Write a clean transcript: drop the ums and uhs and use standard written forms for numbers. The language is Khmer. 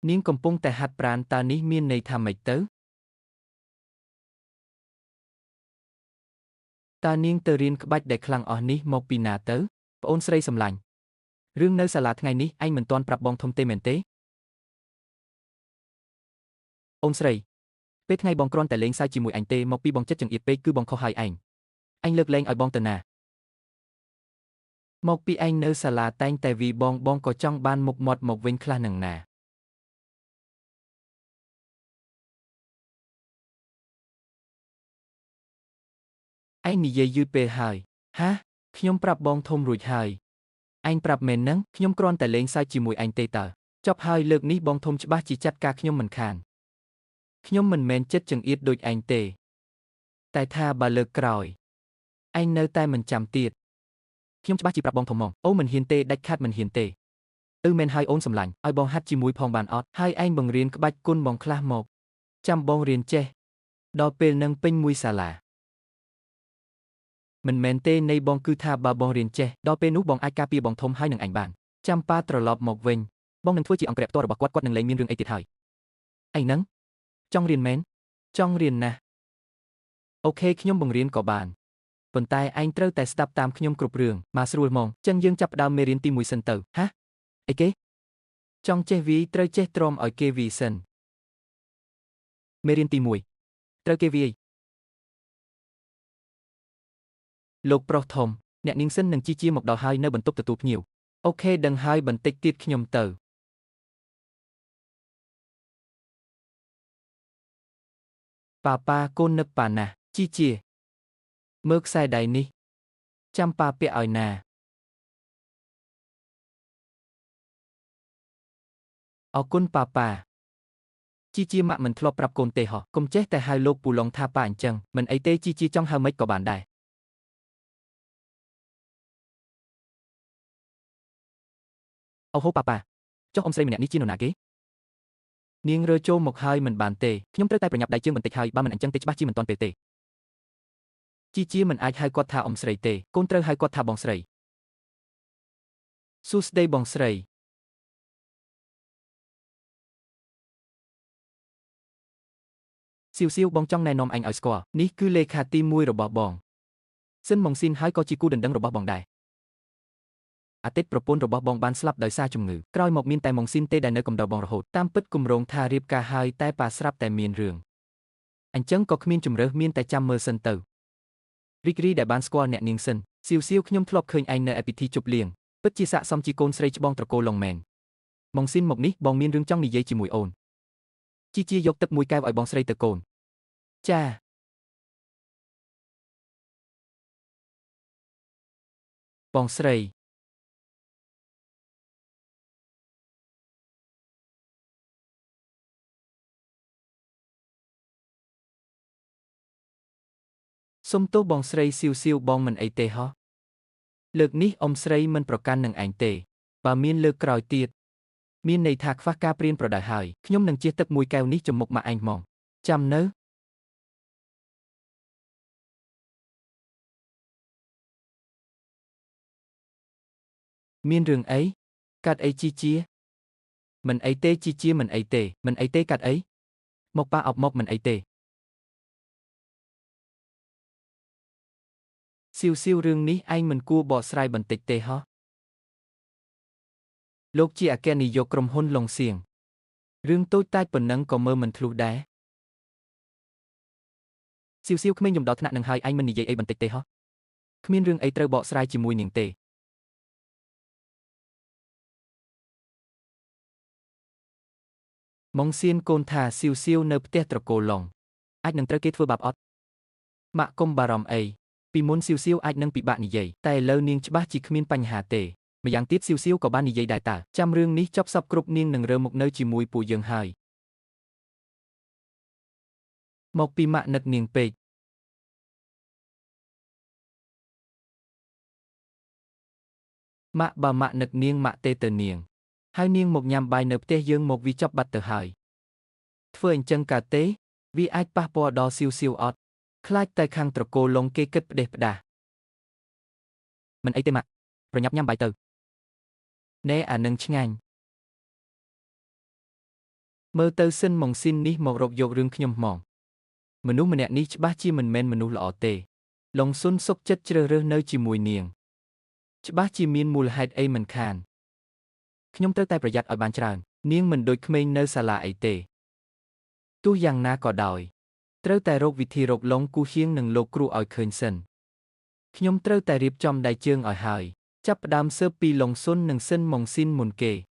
នាងកំពុងតែហាត់ប្រាណតើនេះមានន័យថាម៉េចទៅតើនាងទៅរៀនក្បាច់ដែលខ្លាំងអស់នេះមកពីណាទៅប្អូនស្រីសម្លាញ់រឿងនៅសាលាថ្ងៃនេះឯងមិនទាន់ប្រាប់បងធំទេមែនទេអូនស្រីពេលថ្ងៃបងគ្រាន់តែលេងសើចជាមួយអញទេមកពីបងចិត្តចង្អៀតពេកគឺបងខុសហើយឯងឯងលើកលែងឲ្យបងទៅណាមកពីឯងនៅសាលាតែងតែវីបងបងក៏ចង់បានមុខមាត់មកវិញខ្លះនឹងណាឯងនិយាយយឺតពេលហើយហាខ្ញុំប្រាប់បងធំរួចហើយឯងប្រាប់មែននឹងខ្ញុំគ្រាន់តែលេងសើចជាមួយឯងទេតើចប់ហើយលើកនេះបងធំច្បាស់ជាចាត់ការខ្ញុំមិនខានខ្ញុំមិនមែនចិត្តចង្អៀតដូចឯងទេតែថាបើលើកក្រោយឯងនៅតែមិនចាំទៀតខ្ញុំច្បាស់ជាប្រាប់បងធំមកអូមិនហ៊ានទេដាច់ខាតមិនហ៊ានទេអឺមែនហើយអូនសម្លាញ់ឲ្យបងហាត់ជាមួយផងបានអត់ហើយឯងបង្រៀនក្បាច់គុណបងខ្លះមកចាំបងរៀនចេះដល់ពេលនឹងពេញមួយសាលាមិនមែនទេនៃបងគឺថាបើបងរៀនចេះដល់ពេលនោះបងអាចការពារបងធំហើយនឹងឯងបានចាំប៉ាត្រឡប់មកវិញបងនឹងធ្វើជាអង្គរក្សផ្ទាល់របស់គាត់គាត់នឹងលែងមានរឿងអីទៀតហើយឯងនឹងចង់រៀនមែនចង់រៀនណាស់អូខេខ្ញុំបង្រៀនក៏បានប៉ុន្តែឯងត្រូវតែស្ដាប់តាមខ្ញុំគ្រប់រឿងមកស្រួលហ្មងចឹងយើងចាប់ផ្ដើមមេរៀនទី1សិនទៅហាអីគេចង់ចេះវាយត្រូវចេះទ្រាំឲ្យគេវាយសិនមេរៀនទី1ត្រូវគេវាយលោកប្រុសធំអ្នកនាងសិននឹងជីជាមកដល់ហើយនៅបន្ទប់ទទួលភ្ញៀវអូខេដឹងហើយបន្តិចទៀតខ្ញុំទៅប៉ាប៉ាកូននឹកប៉ាណាស់ជីជាមើលខ្សែដៃនេះចាំប៉ាពាក់ឲ្យណាអរគុណប៉ាប៉ាជីជាម៉ាក់មិនធ្លាប់ប្រាប់កូនទេហោះកុំចេះតែហៅលោកពូឡុងថាប៉ាអញ្ចឹងមិនអីទេជីជាចង់ហៅម៉េចក៏បានដែរអូហូប៉ាប៉ាចុះអ៊ំស្រីម្នាក់នេះជានរណាគេនាងរើចូលមកហើយមិនបានទេខ្ញុំត្រូវតែប្រញាប់ដៃជើងបន្តិចហើយបើមិនអញ្ចឹងទេច្បាស់ជាមិនទាន់ពេលទេជីជាមិនអាចហៅគាត់ថាអ៊ំស្រីទេកូនត្រូវហៅគាត់ថាបងស្រីសួស្តីបងស្រីសៀវសៀវបងចង់ណែនាំអញឲ្យស្គាល់នេះគឺលេខាទី1របស់បងសិនម៉ងស៊ីនហើយក៏ជាគូដណ្ដឹងរបស់បងដែរអតីតប្រពន្ធរបស់បងបានស្លាប់ដោយសារជំងឺក្រោយមកមានតែម៉ងស៊ីនទេដែលនៅកំដរបងរហូតតាមពិតគម្រោងថារៀបការហើយតែប៉ាស្រាប់តែមានរឿងអញ្ចឹងក៏គ្មានជម្រើសមានតែចាំមើលសិនទៅរីករាយដែលបានស្គាល់អ្នកនាងសិនសៀវសៀវខ្ញុំធ្លាប់ឃើញឯងនៅឯពិធីជប់លៀងពិតជាស័ក្តិសមជាកូនស្រីច្បងត្រកូលឡុងមែនម៉ងស៊ីនមកនេះបងមានរឿងចង់និយាយជាមួយអូនជីជាយកទឹកមួយកែវឲ្យបងស្រីទៅកូនចាបងស្រីសុំទោសបងស្រីសៀវសៀវបងមិនអីទេហោះលើកនេះអ៊ំស្រីមិនប្រកាន់នឹងឯងទេបើមានលើកក្រោយទៀតមានន័យថាខ្វះការព្រៀនប្រដៅហើយខ្ញុំនឹងជះទឹកមួយកែវនេះចំមុខម៉ាក់ឯងហ្មងចាំនៅមានរឿងអីកាត់អីជីជាមិនអីទេជីជាមិនអីទេមិនអីទេកាត់អីមកប៉ាអបមកមិនអីទេសៀវសៀវរឿងនេះឯងមិនគួរបកស្រាយបន្តិចទេហោះលោកជាអគ្គនាយកក្រុមហ៊ុនឡុងសៀងរឿងតូចតាចប៉ុណ្ណឹងក៏មើលមិនធ្លុះដែរសៀវសៀវក្មេងយំដល់ថ្នាក់នឹងហើយឯងមិននិយាយអីបន្តិចទេហោះគ្មានរឿងអីត្រូវបកស្រាយជាមួយនាងទេម៉ងសៀនកូនថាសៀវសៀវនៅផ្ទះត្រកូលឡុងអាចនឹងត្រូវគេធ្វើបាបអត់ម៉ាក់កុំបារម្ភអីពីមុនសៀវសៀវអាចនឹងពិបាកនិយាយតែឥឡូវនាងច្បាស់ជាគ្មានបញ្ហាទេម្យ៉ាងទៀតសៀវសៀវក៏បាននិយាយដែរតើចាំរឿងនេះចប់សពគ្រប់នាងនឹងរើមកនៅជាមួយពួកយើងហើយមកពីម៉ាក់នឹកនាងពេកម៉ាក់បើម៉ាក់នឹកនាងម៉ាក់ទេទៅនាងហើយនាងមកញ៉ាំបាយនៅផ្ទះយើងមកវាចប់បាត់ទៅហើយធ្វើអញ្ចឹងកើតទេវាអាចប៉ះពាល់ដល់សៀវសៀវអត់ខ្លាចតែខាងត្រកូលឡុងគេគិតផ្ដេសផ្ដាសមិនអីទេម៉ាក់ប្រញាប់ញ៉ាំបាយទៅណែអានឹងឆ្ងាញ់ មើលទៅស៊ិនម៉ុងស៊ីននេះមករកយករឿងខ្ញុំហ្មងមនុស្សម្នាក់នេះច្បាស់ជាមិនមែនមនុស្សល្អទេឡុងស៊ុនសុកចិត្តជ្រើសរើសនៅជាមួយនាងច្បាស់ជាមានមូលហេតុអីមិនខានខ្ញុំត្រូវតែប្រយ័ត្នឲ្យបានច្រើននាងមិនដូចក្មេងនៅសាលាអីទេទោះយ៉ាងណាក៏ដោយត្រូវតែរកវិធីរកឡុងគូហៀងនិងលោកគ្រូឲ្យឃើញសិនខ្ញុំត្រូវតែរៀបចំដៃជើងឲ្យហើយចាប់ផ្ដើមស៊ើបពីឡុងស៊ុននិងស៊ិនម៉ុងស៊ីនមុនគេ។